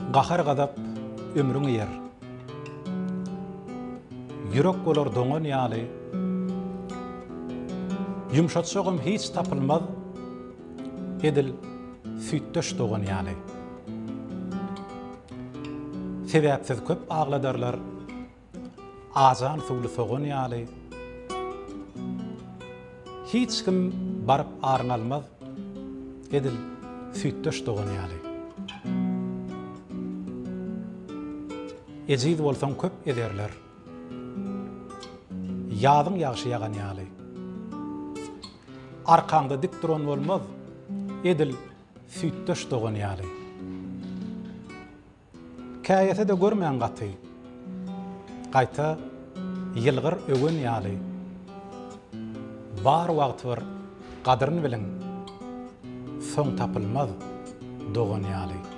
Gahar-gazap ömrüňi iýer. Ýürek bolar doňan ýaly. Ýumşatjagam hiç tapylmaz, edil süýtdeş dogan ýaly. Sebäpsiz köp agladarlar. Ajan suwly sogan ýaly. Hiç kim baryp aryň almaz, edil süýtdeş dogan ýaly. Ejiz bolsaň köp ezerler. Ýazyň ýagşy ýagan ýaly. Arkaňda dik duran bolmaz, edil süýtdeş dogan ýaly. Käýese-de görmäň gaty. Gaýta ýylgyr öwen ýaly. Bar wagty bir gadyryn biliň, Soň tapylmaz dogan ýaly.